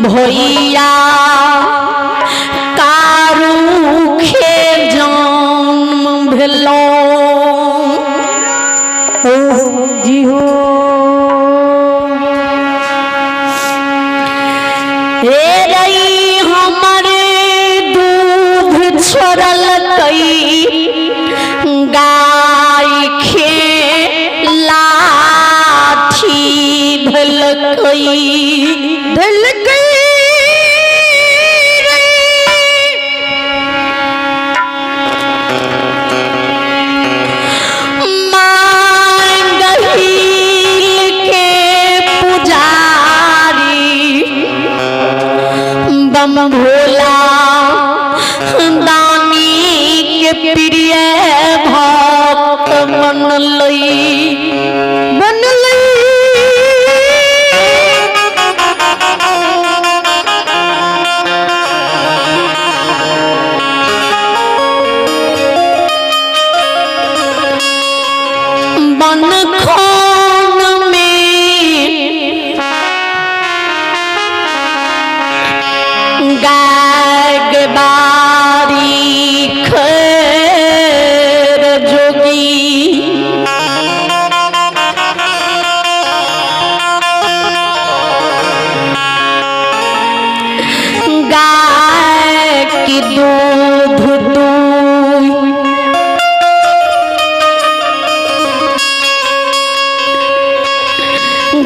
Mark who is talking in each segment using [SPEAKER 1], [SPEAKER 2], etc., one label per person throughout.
[SPEAKER 1] भैया कारूखे जन्म भेलो।
[SPEAKER 2] जी हो।
[SPEAKER 1] हे रई हमर दूध छोड़लकै गाय खे लाठी धलकै
[SPEAKER 2] धलकै रे।
[SPEAKER 1] मांगहिल के पुजारी बम भोला दानी के प्रिय भक्त बनलै
[SPEAKER 2] बनलै।
[SPEAKER 1] बनखन में गाय बारी खैर जोगी गाय की दूध दूई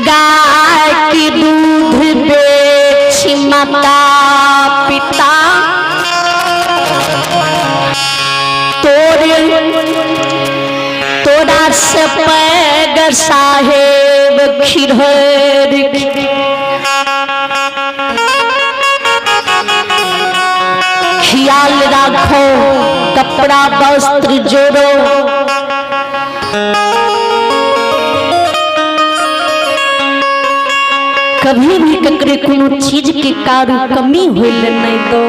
[SPEAKER 1] गाय की दूध बेच माता पिता तोरे तोरा से पैग साहेब खिरहर ख्याल राखो, कपड़ा वस्त्र जोड़ो, कभी भी ककरे कोनो चीज के कारू कमी होइल नहीं दो।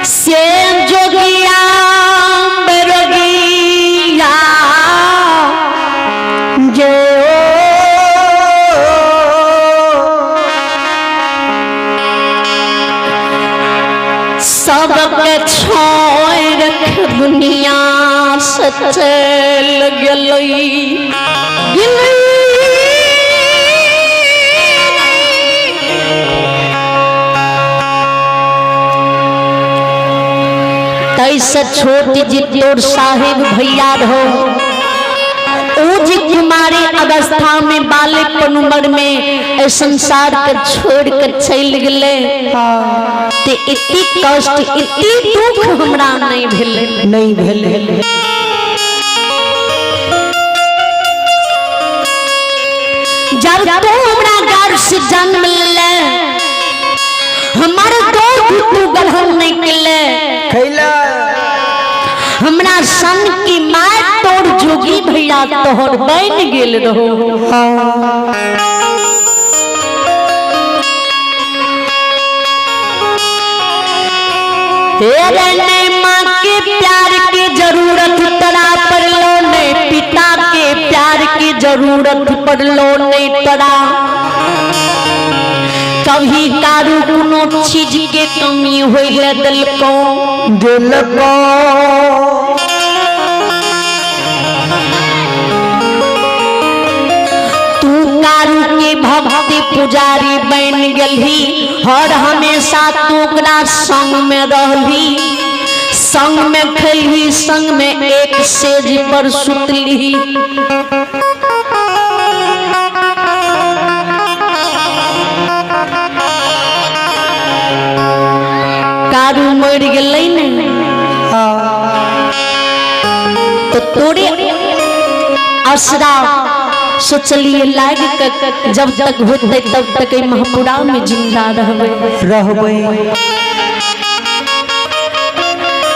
[SPEAKER 1] से जोगिया बरगिया
[SPEAKER 2] जे
[SPEAKER 1] सबके छोड़ रख दुनिया से चल गेलै।
[SPEAKER 2] गेलै।
[SPEAKER 1] तैसे छोट जी तोर साहेब भैया रहो, ऊ जी कुमारी अवस्था में बालकपन उम्र में ए संसार के छोड़ के चल गेले, ते इतनी कष्ट इतनी दुख हमरा नहीं भेलै।
[SPEAKER 2] नहीं भेलै।
[SPEAKER 1] जब तू हमरा गर्भ से जन्म ले, हमर दूध तू ग्रहण नहीं केले,
[SPEAKER 2] खैला।
[SPEAKER 1] हमरा सन की माय तोर जोगी भैया तोहर बन गेल रहो। हे रे ने माँ के प्यार की जरूरत तोरा पड़लो ने, पिता के प्यार की जरूरत पड़लो ने तोरा, कभी कारू कोनो चीज के कमी होइले दिलको
[SPEAKER 2] दिलको।
[SPEAKER 1] तू कारू के भक्ति पुजारी बन गेलही, हर हमेशा तू ओकरा संग में रहली, संग में खेलही, संग में एक सेज पर सुतली। कारू मर गेलै ने तो तोरे असरा सोचलिए लाग के जब तक होते तब तक एहि महपुरा में जिंदा रहबै
[SPEAKER 2] रहबै।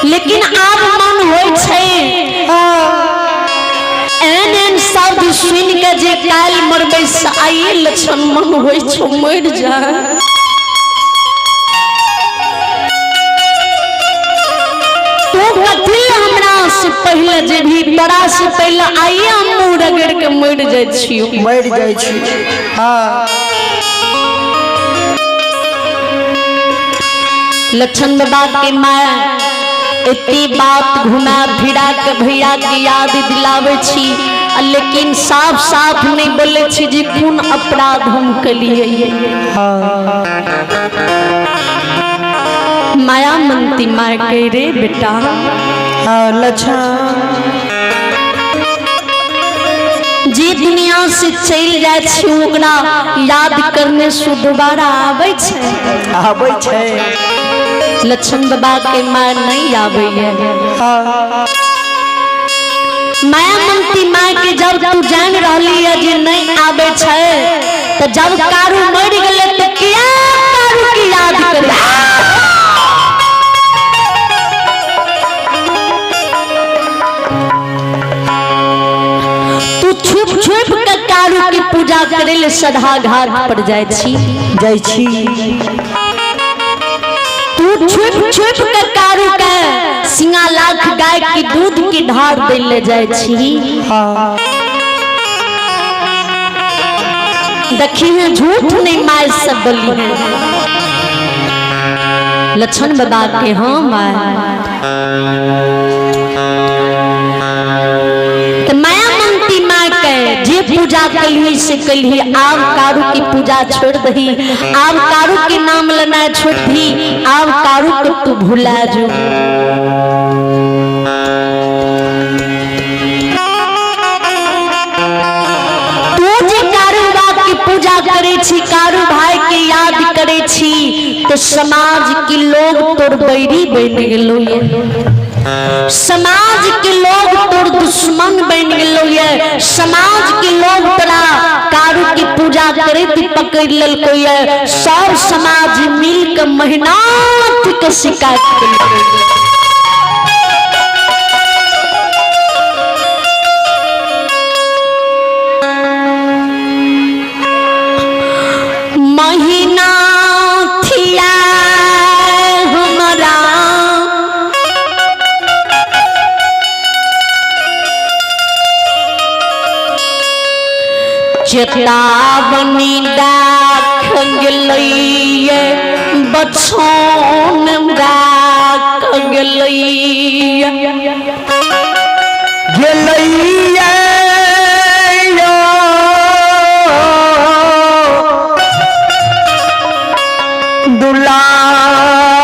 [SPEAKER 1] लेकिन आब मन होइ छै एहन एहन शब्द सुनि के जे काल्हि मरबै से आइए लक्षण मन होइ छौ मरि जाय। तू कथी हमरा से पहले ले जेबही, तोरा से पहले आइए हम मुँह रगड़ के मर जाइ छियो।
[SPEAKER 2] मरि जाइ छी। हाँ।
[SPEAKER 1] लक्षण बाबा के माय एते बात घुमा फिरा के भैया के याद दिलावे छी, आ लेकिन साफ साफ नहीं बोले छी जे कोन अपराध हम कलिए।
[SPEAKER 2] हाँ।
[SPEAKER 1] माया मंती माय कह रे बेटा।
[SPEAKER 2] हाँ लक्षण।
[SPEAKER 1] जे दुनिया से चलि जाइ छी ओकरा याद करने से दोबारा आबै छै।
[SPEAKER 2] आबै छै।
[SPEAKER 1] लक्षण बाबा के माय नहीं आबै है।
[SPEAKER 2] हाँ।
[SPEAKER 1] माया मंती माय के जब तू जान रहली है जे नहीं आबै छै, तो जब कारू मरि गेलै तो किया कारू के याद करे? तू छुप छुप के कारू के पूजा करे ले सदा घाट पर जाइ छी।
[SPEAKER 2] जाइ छी।
[SPEAKER 1] तू छुप छुप के कारू के सिंगा लाख गाय के दूध के ढार दे ले जाइ छी।
[SPEAKER 2] हाँ।
[SPEAKER 1] देखी है झूठ नहीं माय सब बोली है लक्षण बाबा के। हाँ माय, तो माया मंती माय के जे पूजा कलिए से कलिए, आब कारू की पूजा छोड़ दही, आब कारू के नाम लेना छोड़ दही, आब कारू के तू भुला जो। तू जे कारू बाप की पूजा करे छी, कारू भाई के याद करे छी, तो समाज के लोग तोर बैरी बन गेलो ये, समाज के लोग तोर दुश्मन बन गेलो ये, समाज के लोग तोरा कारू की पूजा करे पकड़ लेलको ये, सब समाज मिल के मेहनत के शिकायत केलकै। महीना थिया हमरा चेतावनी दाख गेलैये, बछौन दाख गेलैये।
[SPEAKER 2] गेलैया दुलारुआ।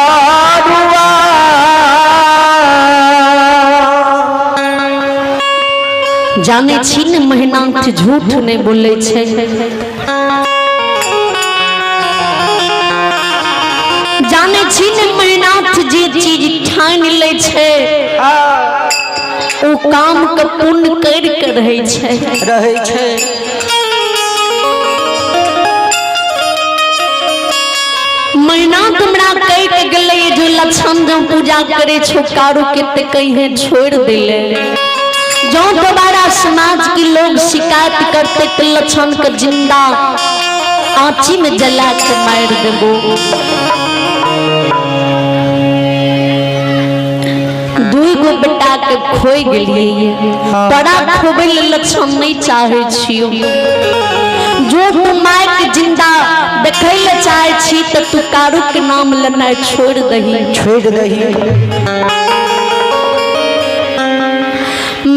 [SPEAKER 1] जाने छी ने महीनाथ झूठ नहीं बोले छै। जाने छी ने महीनाथ जे चीज ठान लै छै ओ काम के पुण्य कर के रहै छै।
[SPEAKER 2] रहै छै।
[SPEAKER 1] महीना हमरा कह के गेलै जो लक्षण जो पूजा करे छो कारू के ते कहीं छोड़ दिले, जो दोबारा समाज के लोग शिकायत करते तो लक्षण के जिंदा आँची में जला के मार देबो। दुई गो बेटा के खोइ गेलिए, बड़ा खोबै ले लक्षण नहीं चाहे छियो। जो तू माय के जिंदा देखै ले चाहे छी तो तू कारू के नाम लेनाइ छोड़ दही।
[SPEAKER 2] छोड़ दही।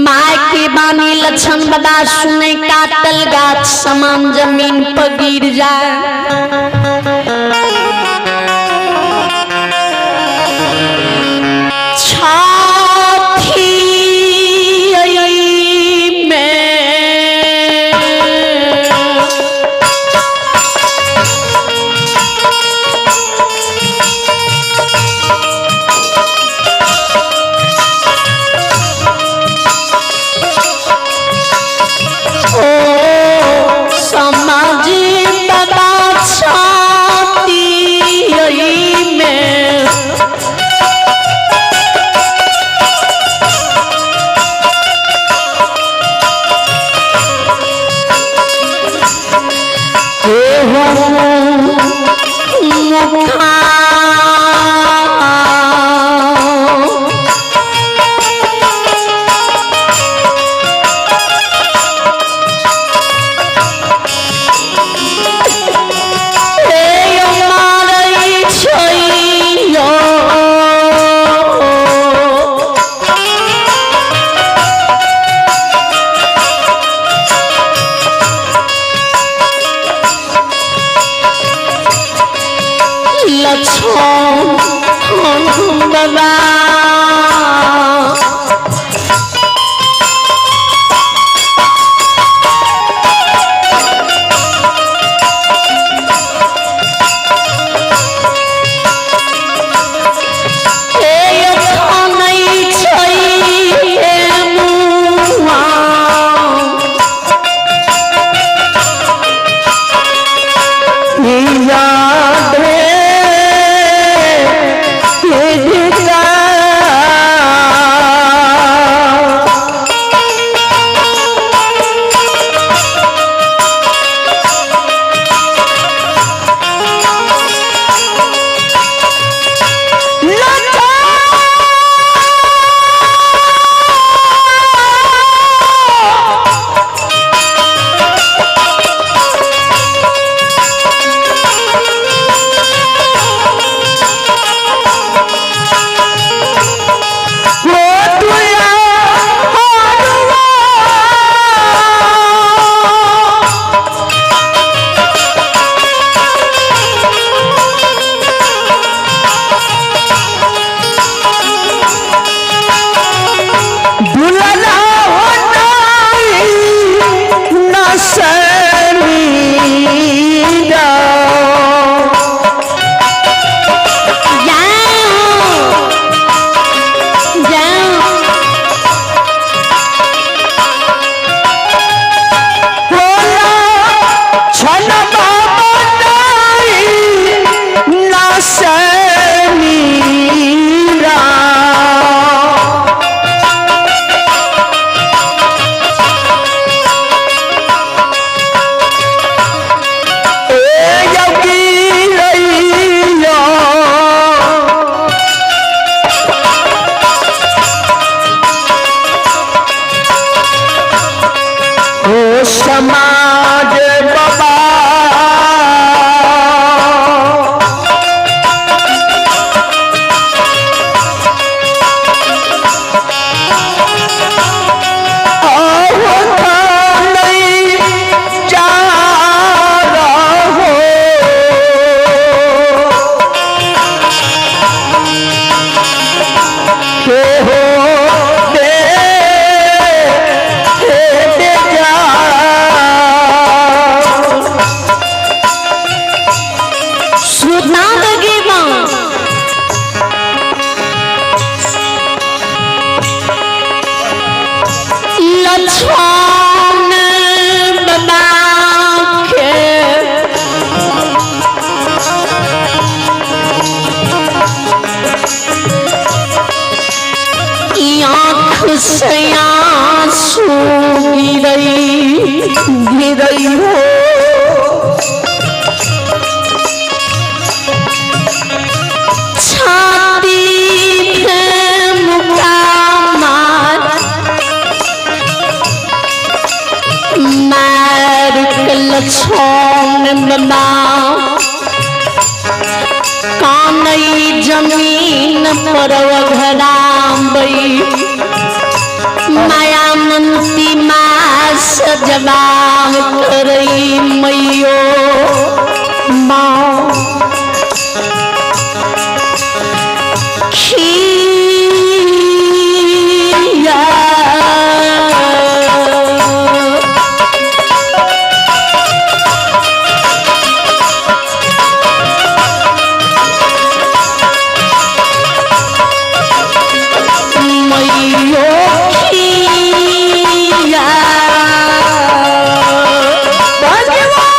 [SPEAKER 1] My के बानी लक्षण बाबा सुने काटल गाछ समान जमीन पर गिर जाए। छाती में ओ समाज बाबा छाती बाबा। ए खानै छै ए मुआ।
[SPEAKER 2] याद दुलना
[SPEAKER 1] जाओ जाओ।
[SPEAKER 2] समाज बाबा। आहो नहीं जा रहो। के हो दे हे दे जा।
[SPEAKER 1] श्रोता लगे माँ। लक्ष्मण बाबा के ई आँख से आंसू गिरई
[SPEAKER 2] गिरई हो।
[SPEAKER 1] छाती पे मुका मार मार के लक्ष्मण बाबा कानई जमीन पर घराबई माया मंती माँ सजबाम करई मैयो माँ। खिया मैयो खिया।
[SPEAKER 2] भगवान।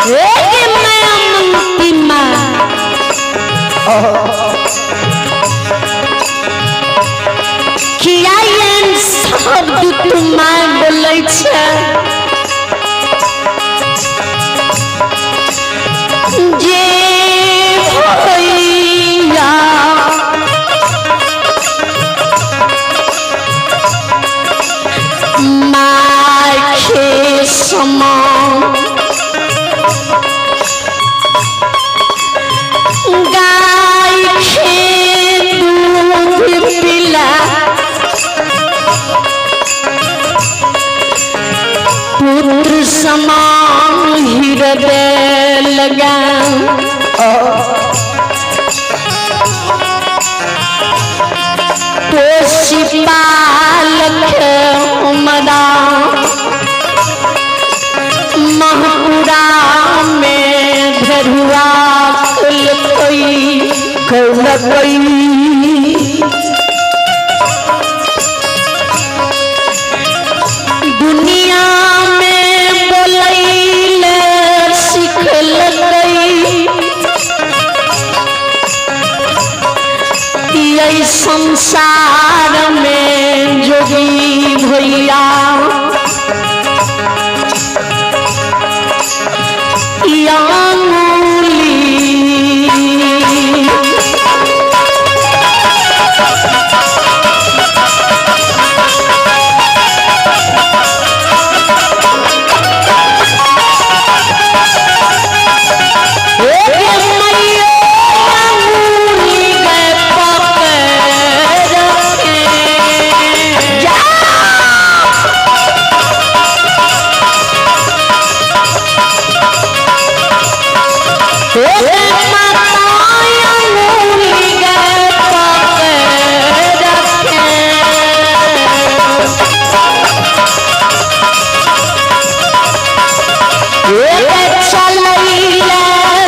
[SPEAKER 1] एक माया मंगती माँ किया एहन शब्द तू माँ बोलै छै जे भैया माय समान गाय के दूध पिला पुत्र समान हृदय लगा पोषी पालक हमरा महपुरा में धरुआ कुल कोई
[SPEAKER 2] कौन
[SPEAKER 1] दुनिया में बोलैल सिखलकै ये संसार में जोगी भैया या अंगुली।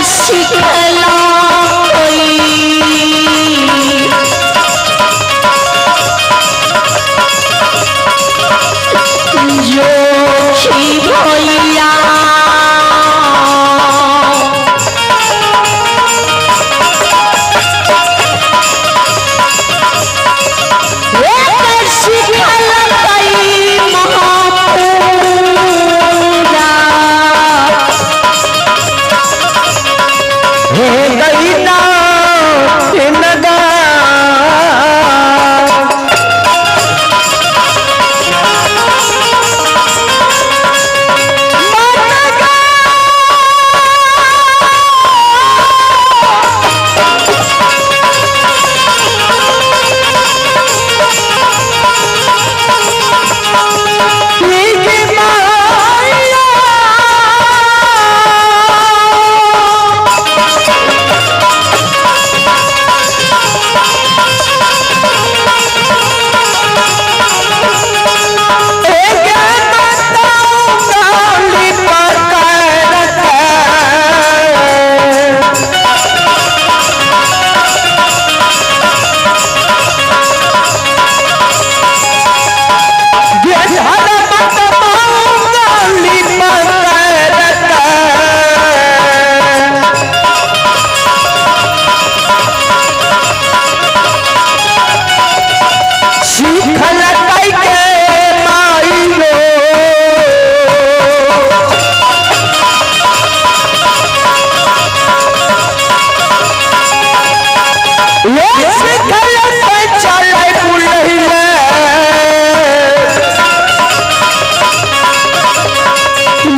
[SPEAKER 1] सिखला कोई जोखी भैया एक सिखलकै महापूजा।
[SPEAKER 2] हे गईना नगा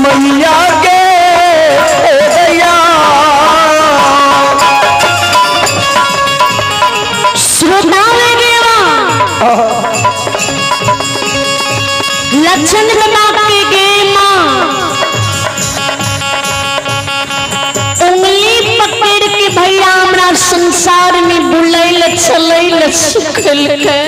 [SPEAKER 2] मैया के दैया
[SPEAKER 1] श्रोता में गेवा लक्षण बना के गे माँ उंगली पकड़ के भैया हमरा संसार में बुलैल चलैल सिखल के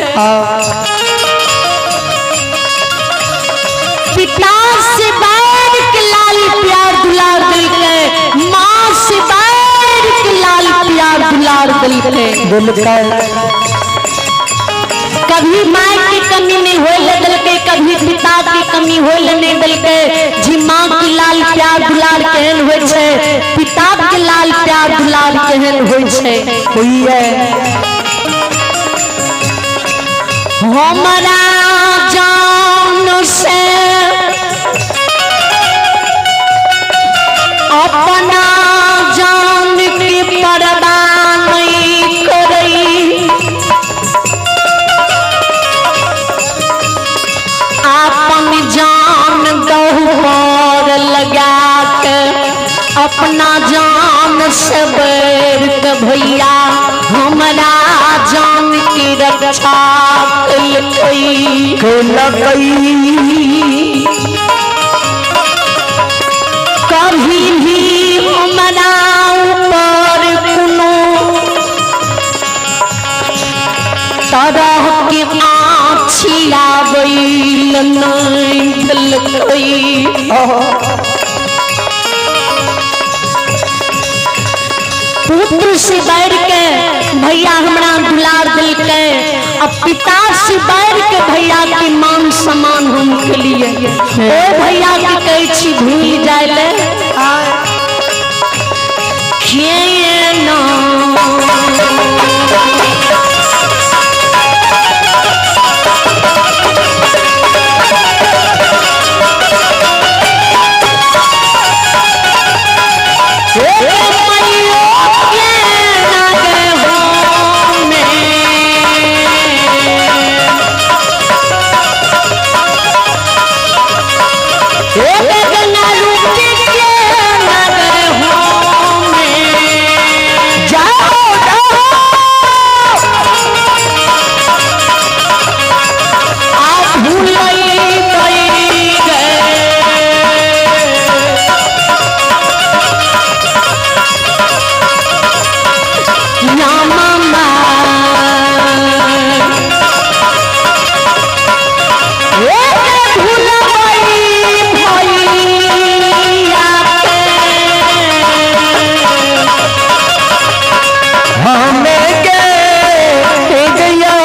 [SPEAKER 1] पिता से बैर के लाल प्यार दुलार दिल के, माँ से बैर के लाल प्यार दुलार दिल के।
[SPEAKER 2] दिल का
[SPEAKER 1] कभी माँ के कमी नहीं होए दिल के, कभी पिता के कमी होए नहीं दिल के। जी माँ की लाल प्यार प्यार दुलार केहन होइ छै, पिता के लाल प्यार दुलार केहन होइ छै।
[SPEAKER 2] होइए।
[SPEAKER 1] हमरा जान से अपना जान के परवाह नहीं करई, अपन जान दहु पर लगा के अपना जान से बैर के भैया हमरा जान की रक्षा कलकई।
[SPEAKER 2] कलकई।
[SPEAKER 1] कभी भी हमरा ऊपर कोनो तरह के आँखि आबैल नहीं देलकै। पुत्र से बैठ के भैया हमरा दुलार दिलकै, आ पिता से बैठ के भैया के मान सम्मान हम के लिए। ओ भैया के कहै छी भूल जाय ले ना।
[SPEAKER 2] जाओ जाओ। हमें के गया।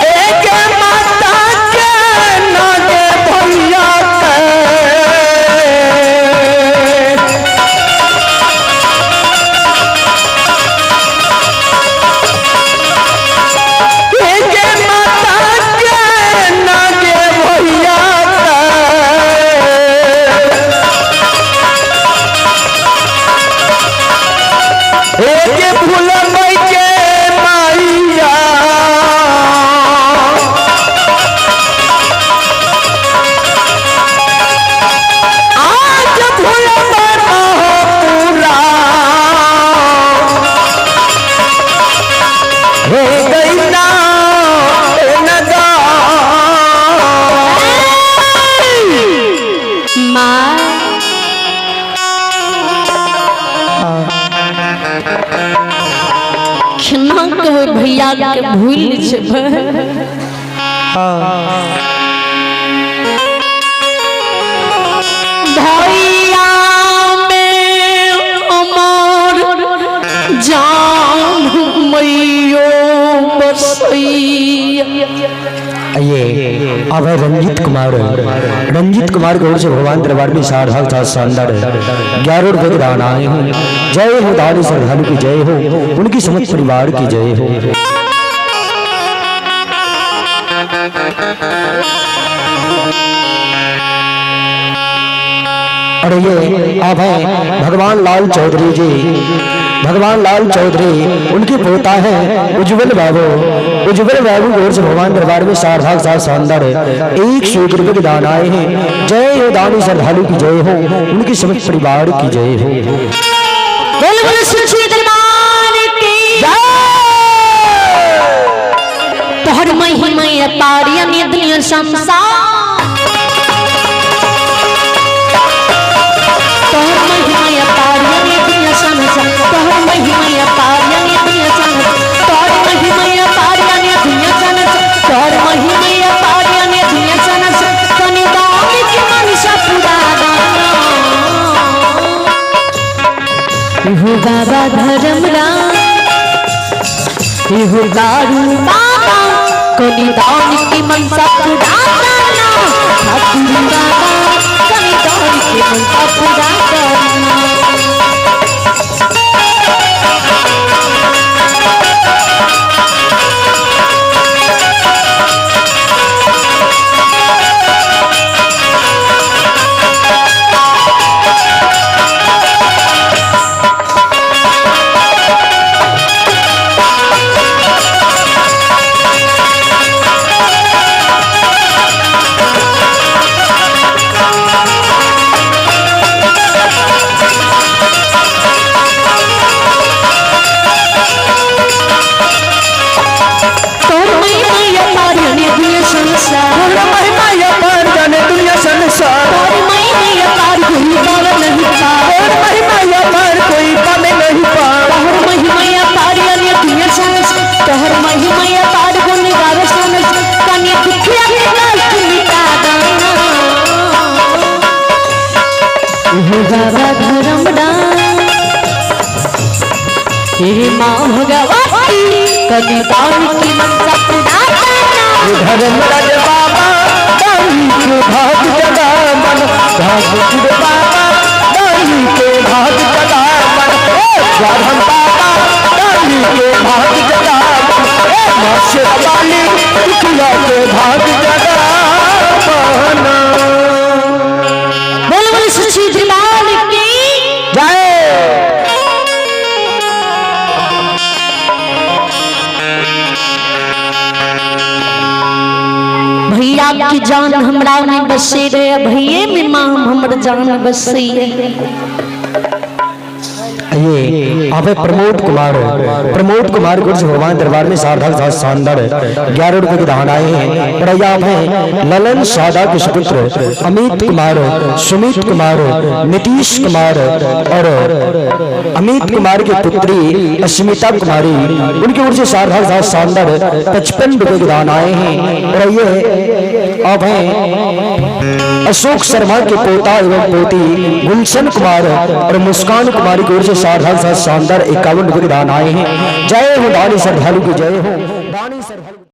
[SPEAKER 2] एक माता के नागे भैया के। एक माता के नागे भैया के। एक भूल के माइया। आज भूल पूरा हो गई ना नगा।
[SPEAKER 1] माँ केना के ओहि भैया के भूल जेबै? भैया में अमर जान मैयो बसैया।
[SPEAKER 2] ये अब है रंजीत कुमार, रंजीत कुमार की ओर से भगवान दरबार में सार्थक था शानदार 11 रुपए के दान आए हैं। जय हो दानी श्रद्धालु की जय हो, उनकी समस्त परिवार की जय हो। और ये अब है भगवान लाल चौधरी जी, भगवान लाल चौधरी उनके पोता है उज्जवल बाबू, उज्जवल बाबू की ओर से भगवान दरबार में सार्थक साथ शानदार 101 रुपए के दान आए हैं। जय हो दानी श्रद्धालु की जय हो, उनकी समस्त परिवार की जय हो।
[SPEAKER 1] बोल बोल सच्चे दरबार की। तोहर महिमा महिमा अपार यानी दुनिया संसार, तोहर महिमा अपार यानी दुनिया संसार, तोहर महिमा अपार यानी दुनिया संसार, तोहर महिमा अपार यानी दुनिया संसार, तोहर महिमा अपार यानी दुनिया संसार, तनी दान के मनसा पूरा दाना। हो बाबा धर्म राम, हो दारू बाबा, कनी दान की मनसा पूरा दाना। ठाकुर बाबा कनी दान की मनसा पूरा दाना। तोहर महिमा अपार यानी दुनिया संसार,
[SPEAKER 2] तोहर महिमा अपार जाने दुनिया संसार,
[SPEAKER 1] तोहर महिमा अपार कोई पावे नहीं पार,
[SPEAKER 2] तोहर महिमा अपार कोई पावे नहीं पार,
[SPEAKER 1] तोहर महिमा अपार यानी दुनिया संसार, तोहर महिमा अपार गुण गावे संसार, कन्या दुखिया के कष्ट मिटा दाना। हो बाबा धर्म राम, हे माँ भगवती, कनी दान की मनसा पूरा दाना।
[SPEAKER 2] धर्म राज बाबा दानी के भाग जगा मन, ठाकुर बाबा दानी के भाग जगा मन, ए धर्म बाबा दानी के भाग जगा मन, ए मासे वाली दुखिया के भाग जगा मन।
[SPEAKER 1] बोल बोल सच्ची दरबार की
[SPEAKER 2] जय।
[SPEAKER 1] भैया की जान हमरा में बसे रहे, भैये में माँ हमर जान बसे।
[SPEAKER 2] ये आप है प्रमोद कुमार, प्रमोद कुमार गुरुजी भगवान दरबार में सार्थक शानदार 11 रुपए के दान आए हैं। और ये आप हैं ललन सादा के सुपुत्र अमित कुमार, सुमित कुमार, नीतीश कुमार और अमित कुमार की पुत्री अस्मिता कुमारी, उनकी ओर से सार्थक शानदार 55 रुपए के दान आए हैं। और ये आप हैं अशोक शर्मा के पोता एवं पोती गुलशन कुमार और मुस्कान कुमारी की ओर से सार्थक शानदार 51 रुपए के दान आए हैं। जय हो दानी श्रद्धालु की जय हो, दानी श्रद्धालु।